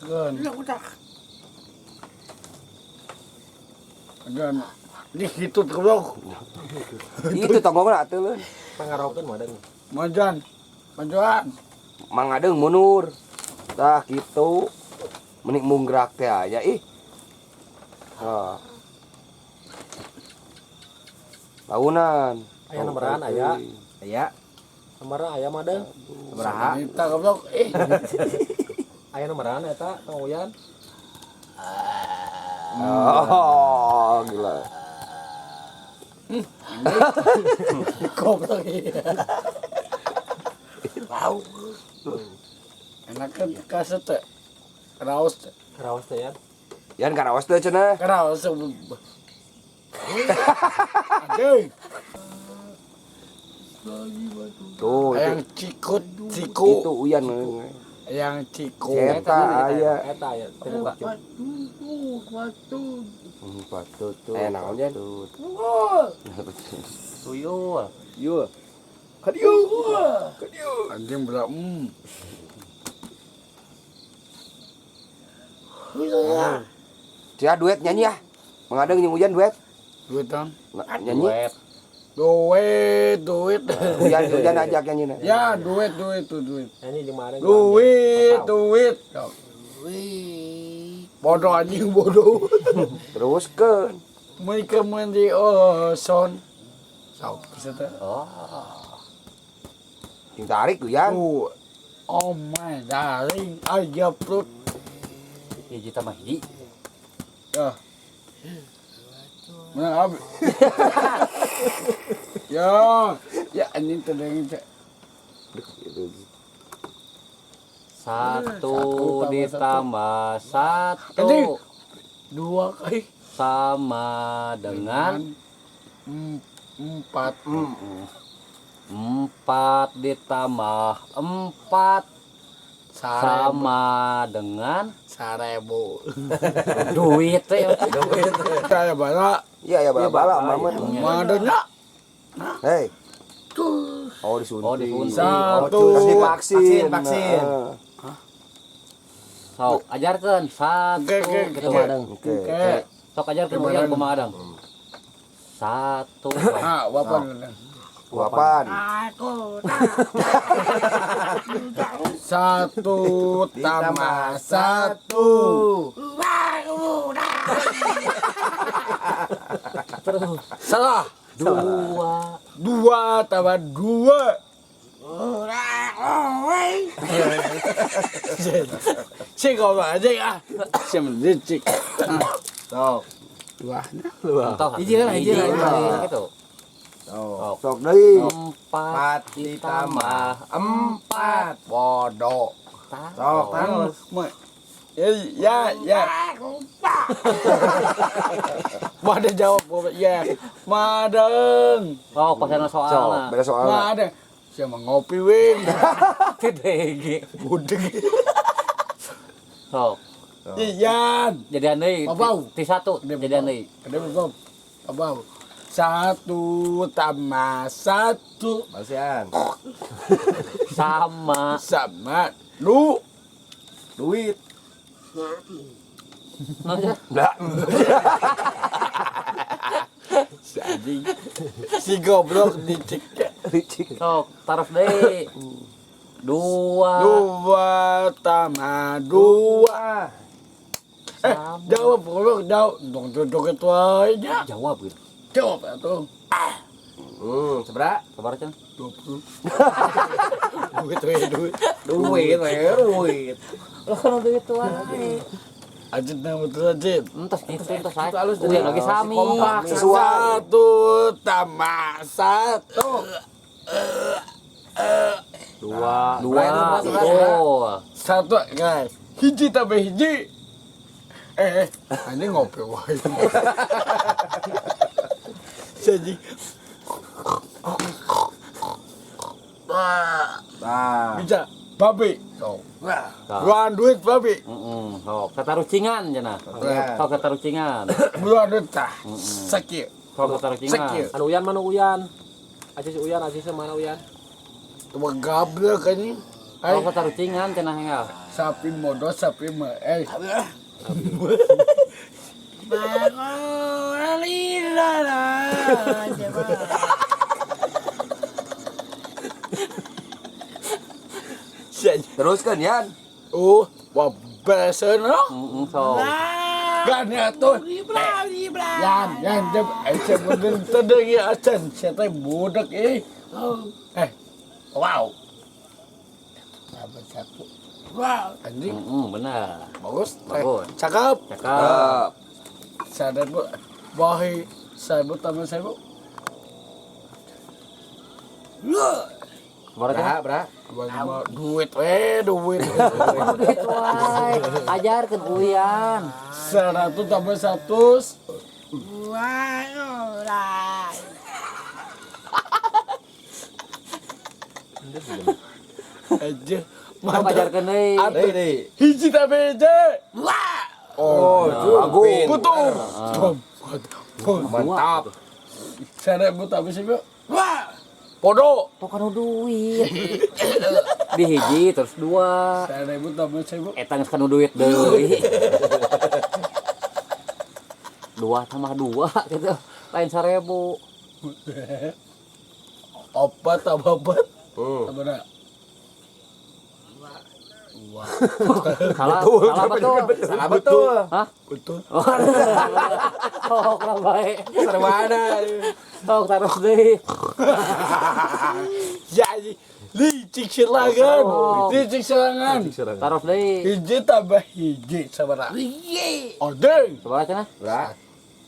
Kan. Dan ini hitut goblok. Itu tonggongna atuh leun. Pangarokeun mah deung. Majuan. Majuan. Mang Adeng mundur. Tah kitu. Menik munggerak teh aya ih. Tah. Launan. Aya nomoran aya. Aya. Nomoran aya mah deung. Sabaraha? Kita goblok. Eh. Aya nomoran eta Kang Uyan. Oh, gila. Goblok. Bau. Enak kan kaset teh. Raos teh. Karaos teh ya. Yan karaos teh cenah. Karaos. Anjing. Tuh, itu, Yang cikut, ciku. itu Uyan. Yang ciku. Eta aya. Eta aya teu buka. Patut tuh. Eh, naon Jan? Tuyul. Yul. Kadieu. Kadieu. Anjing berak. Cia duet nyanyi ah. Mang Adeng jeung Uyan duet. Duit dong. Nah, nyanyi. Duet. Duit, duit. Uyan Uyan ajak nyanyi na. Ya, duit, duit, tuh, duit. Nyanyi jeung Mang Adeng. Duit, duit. Bodoh anjing bodoh. Teruskeun. Mereka mandi oh son. Sok bisa teh. Oh. Jeung tarik Uyan. Oh, oh my darling, aja perut. Hiji tambah hiji. Ya. Mana abi? Ya, ya anjing tedeng teh. Satu tambah ditambah satu Anjing. Dua kali sama dengan empat. empat ditambah empat sama dengan 1000. duit teh. Saya bala. Iya ya bala-bala mama. Madanya. Hei. Oh disuntik. Oh, disuntik. Satu. Terus divaksin. Vaksin, vaksin. Heeh. Sok ajarkeun satu Oke, oke, gitu oke. Adeng. Oke. Oke. Sok ajarkeun Uyan kumaha Adeng. Satu. Ah, wapan. Wapan. Satu tambah satu. Terus Salah. dua. Dua tambah dua. Si goblok aja ya. Si mendicik. Sok. Dua. Entah, Hiji lah, hiji lah, hiji lah. Gitu. Sok. Sok deui. Empat Empat ditambah empat. Bodoh. Sok terus. Ya, ya, ya. Mada jawab goblok ya. Madeng. Oh, pasana Sok, soalna. beda soalna. Madeng. Siapa ngopi wing. Tidak. Budeg. Sok. Iyan. Jadian deui. Babau. Ti satu jadian deui. Ada babau. Babau. Satu tambah satu Balsian. Sama sama lu. Duit. Lah. Si anjing. Si goblok dicek. Licik. Sok, taruh deui. Dua. Dua tambah dua. Eh, jawab goblok jawab. Dong joget wae nya. Jawab gitu. Jawab atuh. Seberapa? Sabar Chan. 20. Duit we duit. Duit, duit. Lo kan udah itu wae. Ajit na betul ajit. Entos gitu entos aja. Halus Udah lagi sami. Kompak. Sesuai. Satu tambah satu. Dua. Dua. Betul. Satu guys. Hiji tambah hiji. Eh, anjing ngopi wae. Si anjing. Nah, Bisa babi. Sok. Nah. Buruan duit babi. Heeh, sok katarucingan cenah. Ya. Sok katarucingan. Buruan duit tah. Sakit. Sok katarucingan. Sakit. Anu Uyan mana Uyan? Acis Uyan, Acis mana Uyan? Tua gablek anjing. Tong tatarucingan cenah enggal. Sapi modot, sapi mah. Eh, Teruskan Yan. Oh, wah beresan no? Heeh, sok. Gan ya tuh. Yan, yan, jep, eh, saya bener tedeng ya acan, saya teh budak eh. Eh, wow. Tambah satu. Wow, anjing, Heeh, bener. Bagus. Eh, Bagus. Cakep. Cakep. Sadar bu, bahi, seribu tambah seribu. Sabaraha cenah? Bra, bra. Bagi duit, eh, duit. Duit wae. Ajarkeun uyan. 100 tambah 100. Aja. Sok ajarkeun deui. Atuh. Deui, deui. Hiji tambah hiji. Oh, Bagus. Betul. Mantap. 1000 tambah 1000. Podo. Tuh kan duit. Di hiji terus dua. 1000 tambah 1000. Eta geus kanu duit deui. Dua tambah dua gitu. Lain 1000. Opat tambah empat. Hmm. Tambah berapa? Salah, salah betul. Salah betul. Hah? Betul. Sok lah bae. Sarwana. Sok taruh deui. Ya, licik silangan. Licik silangan. Taruh deui. Hiji tambah hiji sabaraha? Odeng. Sabaraha cenah? Bra.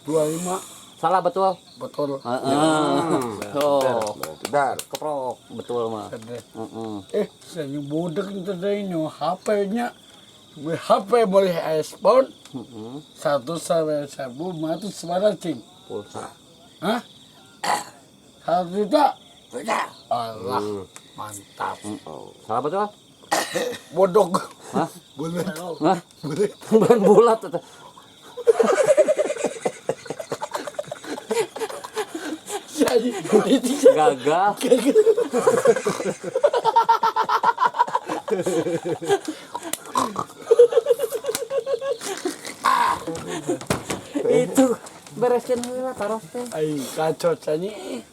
25. Salah betul. Betul. Heeh. Sok. Bentar. Keprok betul mah. Sadar. Heeh. Eh, saya budak itu tadi HP-nya. HP boleh iPhone Heeh. satu sampai seribu matu sembilan cing. Pulsa. Hah? 1 juta? Allah, mantap. Salah betul? Bodoh. Hah? Boleh. Hah? Bulan bulat atau Jadi, gagal. Itu bereskeun heula taruh teh. Ay, kacau cani.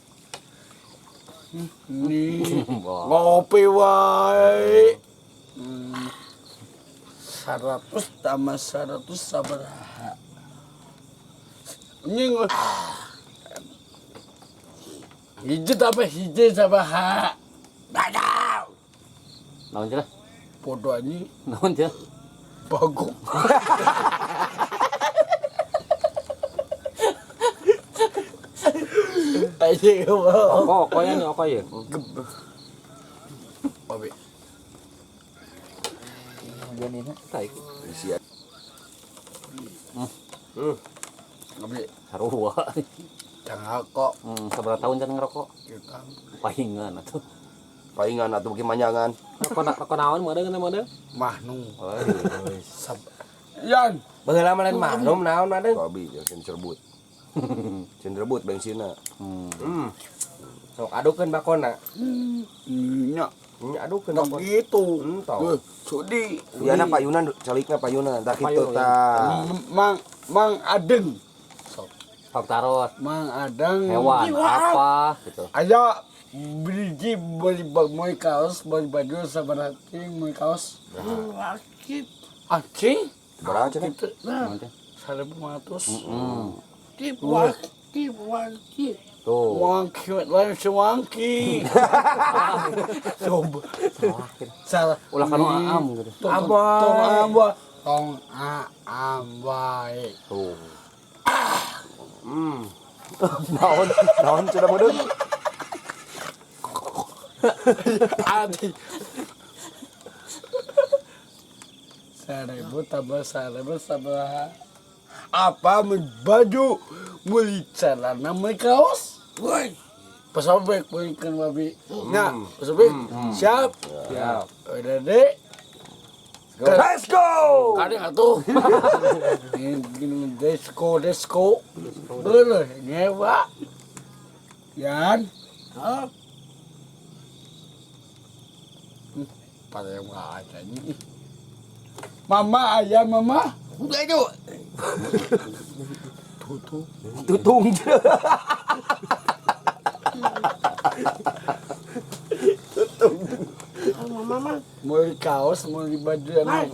Nih, ngopi wae. 100 tambah 100 sabaraha? Nying. Hiji tambah hiji sabaraha? Badau. Naon cenah? Podo anjing Naon cenah? bagong. Anjing, wow. Oko, oko ya nih, oko ya. Babi. Isi. Babi, Sarua. jangan kok Sabaraha tahun cenah ngerokok? kita. Pahingan atuh. Palingan atuh beuki manjangan. Rokok rokok naon meureun kana meureun? Mahnung. Sab. Yan. Baheula mah lain mahnum naon madeng. Babi jangan cerbut. Cenderbut bensinna. Hmm. Sok adukeun bakona. Nya. Adukeun Tong bakona. gitu. Entong. Eh, Sudi. Uyana payunan calikna payunan tah kitu Payun, tah. Mang Mang Adeng. Sok taruh Mang Adeng. hewan apa gitu. Aya biji beli beli kaos, beli baju sabarati beli kaos. Anjing. Sabaraha cenah? Gitu. Naon cenah? 1500. Hmm. Tuh. Wangki, lain si wangki. Coba. Salah. Ulah kanu aam gitu. Tong tong aam wae. Tong aam wae. Tuh. Naon naon cenah meureun? Adi. 1000 tambah 1000 tambah apa baju beli celana beli kaos. Woi. Pasobek belikan babi. Nah, pasobek. Siap. Siap. Udah deh. Let's go. Kadang atuh. Ini desko desko. Bener, ngewa. Yan. Parewa aja ini. Mama ayah mama. Udah itu. Tutu. Tutung. Mama mah. Mau di kaos, mau di baju yang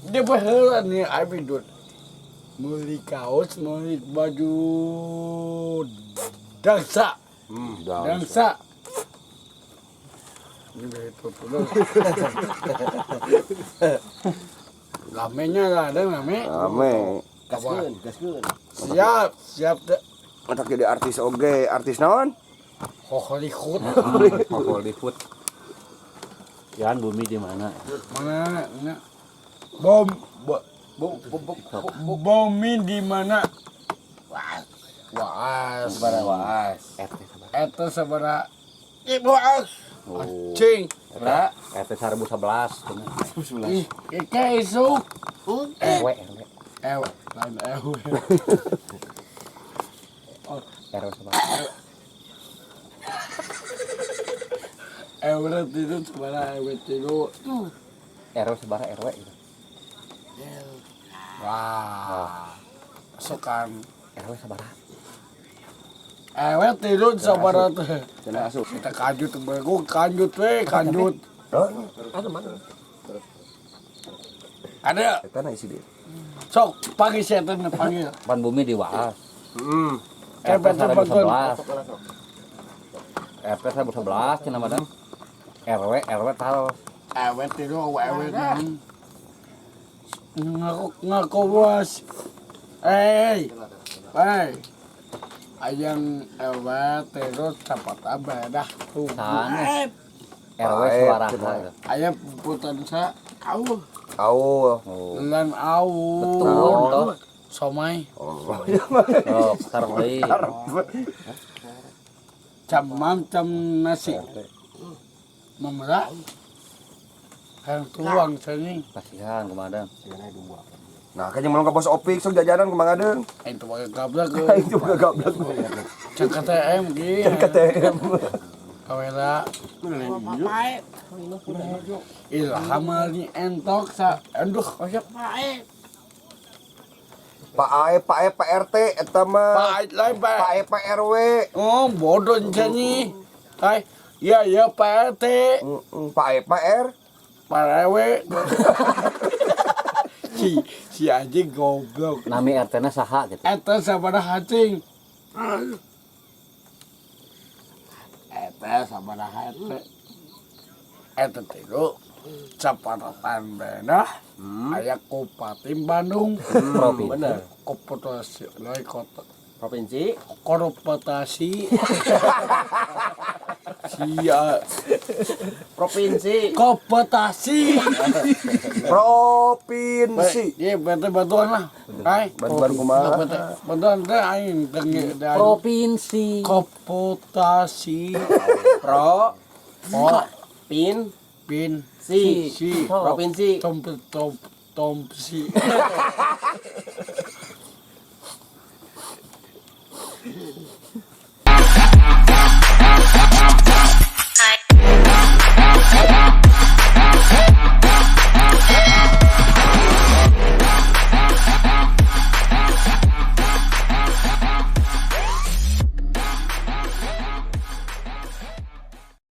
dia baheula nih abi dud. Mau di kaos, mau di baju dangsa. Dangsa. Ini dari tutu dong. Ramenya lah ada rame. Rame. Gaskeun, gaskeun. Siap, siap deh. Matak jadi artis oge, artis naon? Hollywood. Hollywood. Yan bumi di mana? Mana? Mana? Bom, bo, Bom bom bom. bomi di mana? Waas. Waas. Sabaraha waas. RT sabaraha. Eta sabaraha? Ibu waas. Anjing. Sabaraha? RT 1011 cenah. Ih, ike isuk. RW RW. Ewe, lain ewe. RW sabaraha. Ewe tilu sabaraha ewe tilu. RW sabaraha RW gitu. Wah. Masukan. RW sabaraha. Ewe tilu sabaraha teh. Cenah asup. Kita kanjut bego kanjut we kanjut. Ada mana? Ada Eta na isi dia. sok panggil setan panggil. Pan bumi di Waas. Heeh. RT Betul, betul. 1011. RT 1011 cenah madam. RW RW taros. Ewe tilu ewe nang. Ngaku ngaku bos. Eh, eh. Ayang ewe tilu cepat abadah tuh. Sanes. RW Paep, sabaraha cenah. gitu. Ayam putan sa au Au. Oh. lan au. Betul toh. Somai Oh. Oh, taruh deui. camam cam nasi. Mamara. Yang tuang sini. Kasihan kumaha. Nah, kayaknya mau ke bos Opik sok jajanan kumaha deung. Itu pakai gablak. Itu juga gablak. Cek KTM gitu. KTM. Kamera. Pae. Ilham ni entok sa aduh kosok Pae. Pak AE, Pak E, Pak RT eta mah. Pak lain Pak Pak. E, Pak RW. Oh bodoh nih. Hai, iya iya Pak RT, Pak E, Pak R. Pak RW. Si si anjing goblok. Nami RT-na saha gitu. Eta sabaraha hacing. Eta sabaraha RT. Eta tilu caparatan beda. Aya Kabupaten Bandung. Provinsi. Bener. Kopotasi, lain kota. Provinsi. Korpotasi. Sia Provinsi. kopotasi. Provinsi. Iya, bete bantuan lah. Hai. Bantuan kumaha? Bete bantuan teh aing teu Provinsi. Kopotasi. Pro Po pin pin si. si Provinsi. tom tom tom si.